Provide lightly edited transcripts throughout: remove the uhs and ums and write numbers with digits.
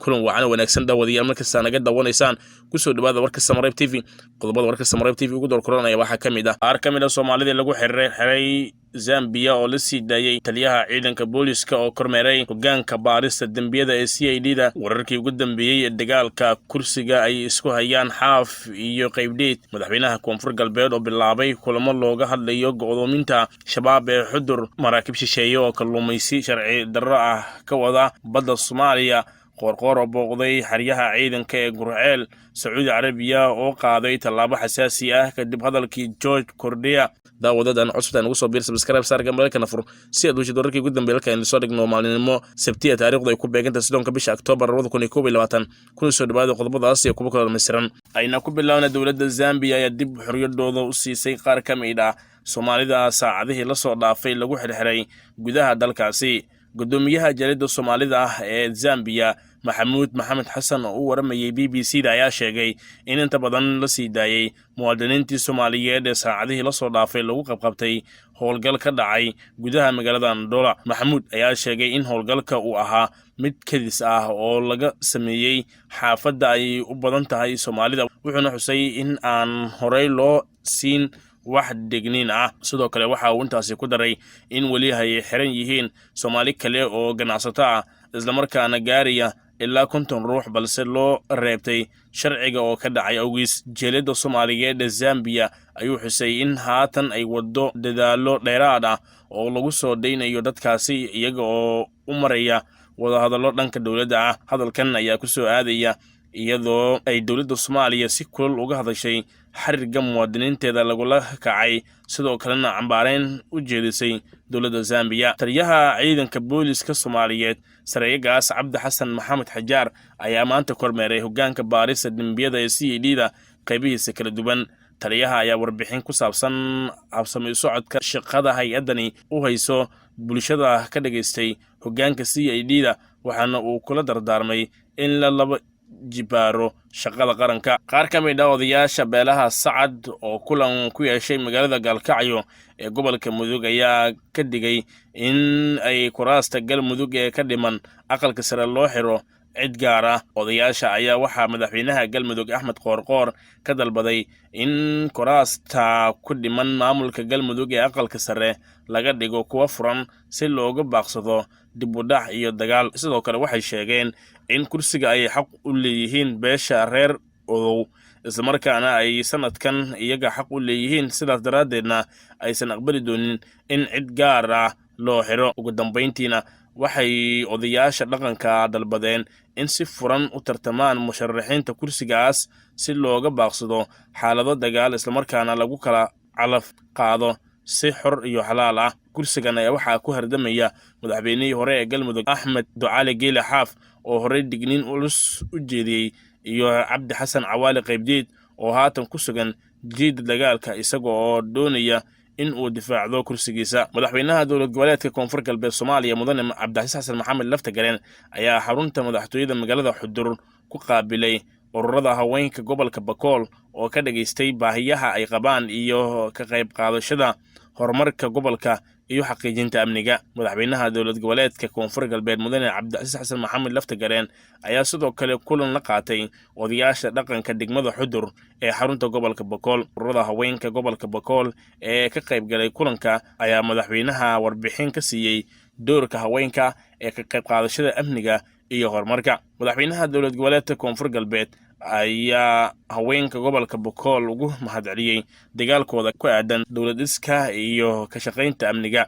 Kulan wacan wanaagsan, daawadayaal, markastaa naga daawanaysaan. Kusoo dhawaada warka Samareeb TV. Qodobada warka Samareeb TV ugu doorkoranaya waxaa ka mid ah: qaar ka mid ah Soomaalidii lagu xiray Zambiya oo la sii daayey, taliyaha ciidanka booliska oo kormeeray hogaanka baarista dembiyada ee CID da, wararkii ugu dambeeyey ee dagaalka kursiga ay isku hayaan Xaaf iyo Qaybdheed, madaxweynaha Koonfur Galbeed oo bilaabay kulamo looga hadlayo go'doominta Shabaab ee Xudur, maraakiib shisheeye oo kalluumaysi sharci darro ah ka wada badda Soomaaliya, Qoorqoor oo booqday xeryaha ciidanka ee Gurceel, Sacuudi Carabiya oo qaaday tallaabo xasaasi ah kadib hadalkii George Cordia. Daawadadan cusubtaan ugu soo biir, subscribe saarka, markana fur si aad weshid wararkii ugu dambeeyay halka aynu soo dhigno. Maalinimo Sabtiya, taariikhdu ay ku beegantahay 30-ka bisha Oktoobar 2021. Kuna soo dhawaada qodobadaas iyo kuwo kala dhammaystiran. Ayna ku bilaabna, dowladda Zambiya ayaa dib xorriyadooda u siisay qaar ka mid ah Soomaalida saacadihii lasoo dhaafay lagu xirxiray gudaha dalkaasi. Guddoomiyaha jaaliyadda Soomaalida ah ee Zambiya, Maxamuud Maxamed Xasan, oo u waramayey BBC da, ayaa sheegay in inta badan la sii daayey muwaadiniintii Soomaaliyeed ee saacadihii lasoo dhaafay lagu qabqabtay howlgal ka dhacay gudaha magaalada Ndola. Maxamuud ayaa sheegay in howlgalka uu ahaa mid kadis ah oo laga sameeyey xaafadda ay u badan tahay Soomaalida, wuxuuna xusay in aan horey loo siin wax degniin ah. Sidoo kale waxa uu intaasi ku daray in weli ay xiran yihiin Soomaali kale oo ganacsato ah, islamarkaana gaaraya ilaa 50 ruux, balse loo reebtay sharciga oo ka dhacay awgiis. Jeeliyadda Soomaaliyeed ee Zambiya ayuu xusay in haatan ay waddo dadaallo dheeraad ah oo lagu soo daynayo dadkaasi, iyaga oo u maraya wadahadallo dhanka dowladda ah. Hadalkan ayaa ku soo aadaya iyadoo ay dowladda Soomaaliya si kulul uga hadashay xarigga muwaadiniinteeda lagula kacay, sidoo kalena cambaareyn u jeedisay dowladda Zambiya. Taliyaha ciidanka booliska Soomaaliyeed, sareeyagaas Cabdi Xasan Maxamed Xajaar, ayaa maanta kormeeray hoggaanka baarista dembiyada ee CID da qaybihiisa kala duwan. Taliyaha ayaa warbixin ku saabsan habsami socodka shaqada hay-addani u hayso bulshada ka dhagaystay hoggaanka CID da, waxaana uu kula dardaarmay in la laba jibaaro shaqada qaranka. Qaar ka mid ah odayaasha beelaha Sacad oo kulan ku yeeshay magaalada Gaalkacyo ee gobolka Mudug ayaa ka digay in ay kuraasta Galmudug ee ka dhiman Aqalka Sare loo xiro cid gaar ah. Odayaasha ayaa waxaa madaxweynaha Galmudug, Axmed Qoorqoor, ka dalbaday in kuraasta ku dhiman maamulka Galmudug ee Aqalka Sare laga dhigo kuwa furan si looga baaqsado dib u dhac iyo dagaal. Sidoo kale waxay sheegeen in kursiga ay xaq u leeyihiin beesha reer Odow, islamarkaana ay sanadkan iyaga xaq u leeyihiin, sidaas daraaddeedna aysan aqbali doonin in cid gaar ah loo xiro. Ugu dambayntiina waxay odayaasha dhaqanka dalbadeen in si furan u tartamaan musharaxiinta kursigaas si looga baaqsado xaalado dagaal, islamarkaana lagu kala calaf qaado si xor iyo xalaal ah. Kursigan ayaa waxaa ku hardamaya madaxweynihii hore ee Galmudug, Axmed Ducaale Geele Xaaf, oo horey digniin culus u jeediyey, iyo Cabdi Xasan Cawaale Qaybdiid oo haatan ku sugan jiidda dagaalka, isaga oo doonaya in uu difaacdo kursigiisa. Madaxweynaha Dowlad Goboleedka Koonfur Galbeed Soomaaliya, mudane Cabdicasiis Xasan Maxamed Laftagareen, ayaa xarunta madaxtooyada magaalada Xudur ku qaabilay ururada haweenka gobolka Bakool oo ka dhageystay baahiyaha ay qabaan iyo ka qayb qaadashada horumarka gobolka iyo xaqiijinta amniga. Madaxweynaha Dowlad Goboleedka Koonfur Galbeed, mudane Cabdicasiis Xasan Maxamed Laftagareen, ayaa sidoo kale kulan la qaatay odayaasha dhaqanka degmada Xudur ee xarunta gobolka Bakool. Ururada haweenka gobolka Bakool ee ka qayb galay kulanka ayaa madaxweynaha warbixin ka siiyey doorka haweenka ee ka qayb qaadashada amniga iyo horumarka. Madaxweynaha Dowlad Goboleedka Koonfur Galbeed ayaa haweenka gobolka Bakool ugu mahadceliyey dagaalkooda ku aadan dowlad dhiska iyo ka shaqaynta amniga.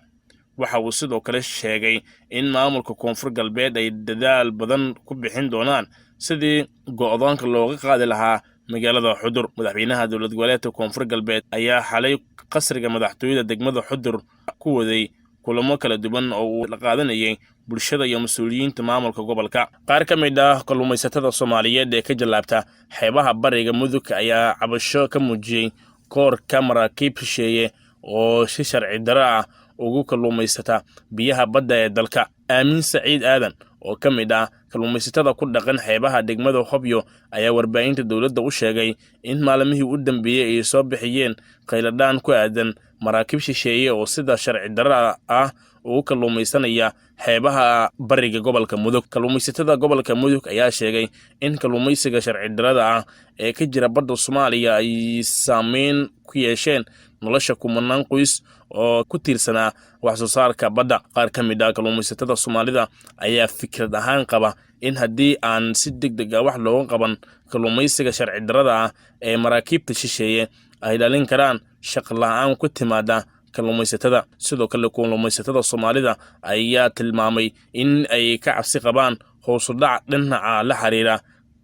Waxa uu sidoo kale sheegay in maamulka Koonfur Galbeed ay dadaal badan ku bixin doonaan sidii go'doonka looga qaadi lahaa magaalada Xudur. Madaxweynaha Dowlad Goboleedka Koonfur Galbeed ayaa xalay qasriga madaxtooyada degmada Xudur ku waday kulamo kala duwan oo uu la qaadanayay bulshada iyo mas-uuliyiinta maamulka gobolka. Qaar ka mid ah kalluumaysatada Soomaaliyeed ee ka jallaabta xeebaha bariga Mudug ayaa cabasho ka muujiyey koorka maraakiib shisheeye oo si sharci darro ah ugu kalluumaysata biyaha badda ee dalka. Aamin Saciid Aadan oo ka mid ah kalluumaysatada ku dhaqan xeebaha degmada Hobyo ayaa warbaahinta dowladda u sheegay in maalmihii u dambeeyey ay soo bixiyeen qayladhaan ku aadan maraakiib shisheeye oo sida sharci darrada ah ugu kalluumaysanaya xeebaha bariga gobolka Mudug. Kalluumaysatada gobolka Mudug ayaa sheegay in kalluumaysiga sharci darrada ah ee ka jira badda Soomaaliya ay saameyn ku yeesheen nolosha kumanaan qoys oo ku tiirsanaa wax soo saarka badda. Qaar ka mid ah kalluumaysatada Soomaalida ayaa fikrad ahaan qaba in haddii aan si deg deg ah wax looga qaban kalluumaysiga sharci darrada ah ee maraakiibta shisheeye, ay dhalin karaan shaqo la'aan ku timaada kalluumaysatada. Sidoo kale, kalluumaysatada Soomaalida ayaa tilmaamay in ay ka cabsi qabaan hoos u dhac dhinaca la xiriira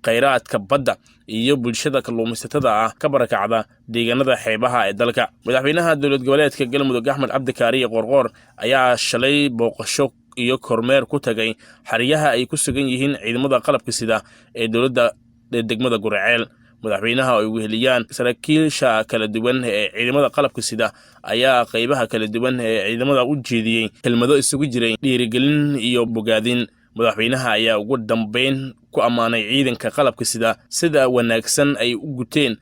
kheyraadka badda iyo bulshada kalluumaysatada ah ka barakacda deegaanada xeebaha ee dalka. Madaxweynaha Dowlad Goboleedka Galmudug, Axmed Cabdikaariye Qoorqoor, ayaa shalay booqasho iyo kormeer ku tagay xeryaha ay ku sugan yihiin ciidamada qalabka sida ee dowladda ee degmada Guriceel. Madaxweynaha oo ay weheliyaan saraakiisha kala duwan ee ciidamada qalabka sida ayaa qaybaha kala duwan ee ciidamada u jeediyey kelmado isugu jiray dhiirigelin iyo bogaadin. Madaxweynaha ayaa ugu dambeyn ku ammaanay ciidanka qalabka sida sida wanaagsan ay u guteen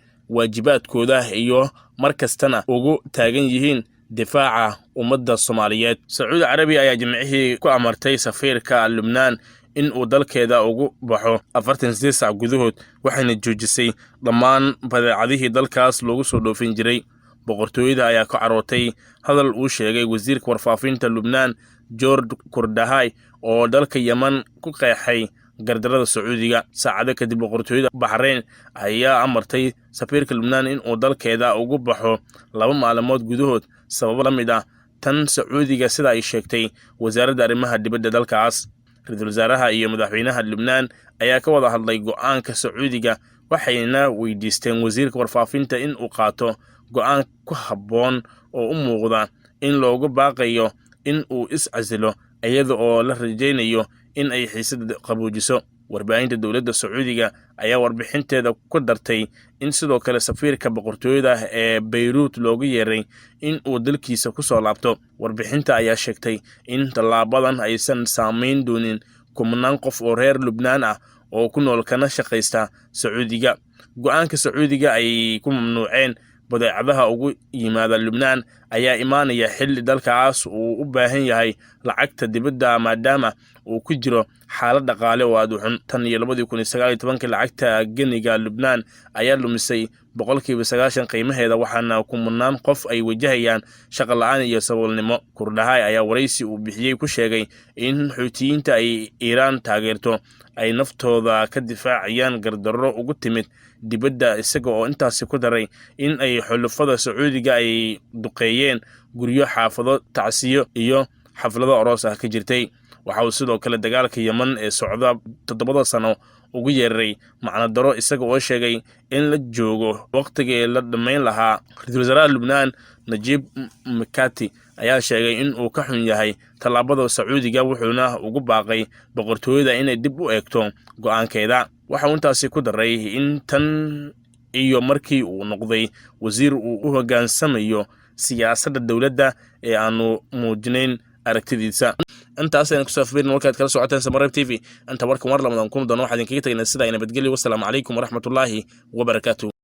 waajibaadkooda iyo mar kastana ugu taagan yihiin difaaca ummadda Soomaaliyeed. Sacuudi Carabiya ayaa Jimcihii ku amartay safiirka Lubnaan in uu dalkeeda ugu baxo 48 saac gudahood, waxayna joojisay dhammaan badeecadihii dalkaas loogu soo dhoofin jiray. Boqortooyada ayaa ka carootay hadal uu sheegay wasiirka warfaafinta Lubnaan, George Kordahay, oo dalka Yeman ku qeexay gardarada Sacuudiga. Saacado kadib, boqortooyada Baxrayn ayaa amartay safiirka Lubnaan in uu dalkeeda ugu baxo 2 maalmood gudahood, sababo la mid ah tan Sacuudiga, sida ay sheegtay wasaaradda arrimaha dibadda dalkaas. Ra-iisul wasaaraha iyo madaxweynaha Lubnaan ayaa ka wada hadlay go'aanka Sacuudiga, waxayna weydiisteen wasiirka warfaafinta in uu qaato go'aan ku habboon oo u muuqda in loogu baaqayo in uu is casilo, iyada oo la rajaynayo in ay xiisadda qaboojiso. Warbaahinta dowladda Sacuudiga ayaa warbixinteeda ku dartay in sidoo kale safiirka boqortooyada ee Bayruut loogu yeeray in uu dalkiisa ku soo laabto. Warbixinta ayaa sheegtay in tallaabadan aysan saamayn doonin kumanaan qof oo reer Lubnaan ah oo ku nool kana shaqaysta Sacuudiga. Go'aanka Sacuudiga ay ku mamnuuceen badeecadaha ugu yimaada Lubnaan ayaa imaanaya xilli dalkaas uu u baahan yahay lacagta dibadda, maadaama uu ku jiro xaalad dhaqaale oo aad u xun. Tan iyo 2019-kii, lacagta geniga Lubnaan ayaa lumisay 90% qiimaheeda, waxaana kumanaan qof ay wajahayaan shaqo la'aan iyo saboolnimo. Kurdhahay ayaa waraysi uu bixiyey ku sheegay in Xuutiyiinta ay Iiraan taageerto ay naftooda ka difaacayaan gardarro ugu timid dibadda, isaga oo intaasi ku daray in ay xulufada Sacuudiga ay duqeeyeen guryo, xaafado tacsiyo iyo xaflado aroos ah ka jirtay. Waxa uu sidoo kale dagaalka Yeman ee socda 7-da sano ugu yeeray macnodaro, isaga oo sheegay in la joogo waqtigii la dhammayn lahaa. Ra-iisul wasaaraha Lubnaan, Najiib Mikati, ayaa sheegay in uu ka xun yahay tallaabada Sacuudiga, wuxuuna ugu baaqay boqortooyada inay dib u eegto go'aankeeda. Waxa uu intaasi ku daray in tan iyo markii uu noqday wasiir uu u hoggaansamayo siyaasadda dowladda ee aanu muujinayn aragtidiisa. Intaas ayaan kusoo afbeerin warkaad kala socoteen Samareeb TV. Inta warkan war lamadan kun doono, waxaan idinkaga tagnaa sida ay nabadgelyo. Wasalaamu calaykum waraxmatullaahi wabarakaatu.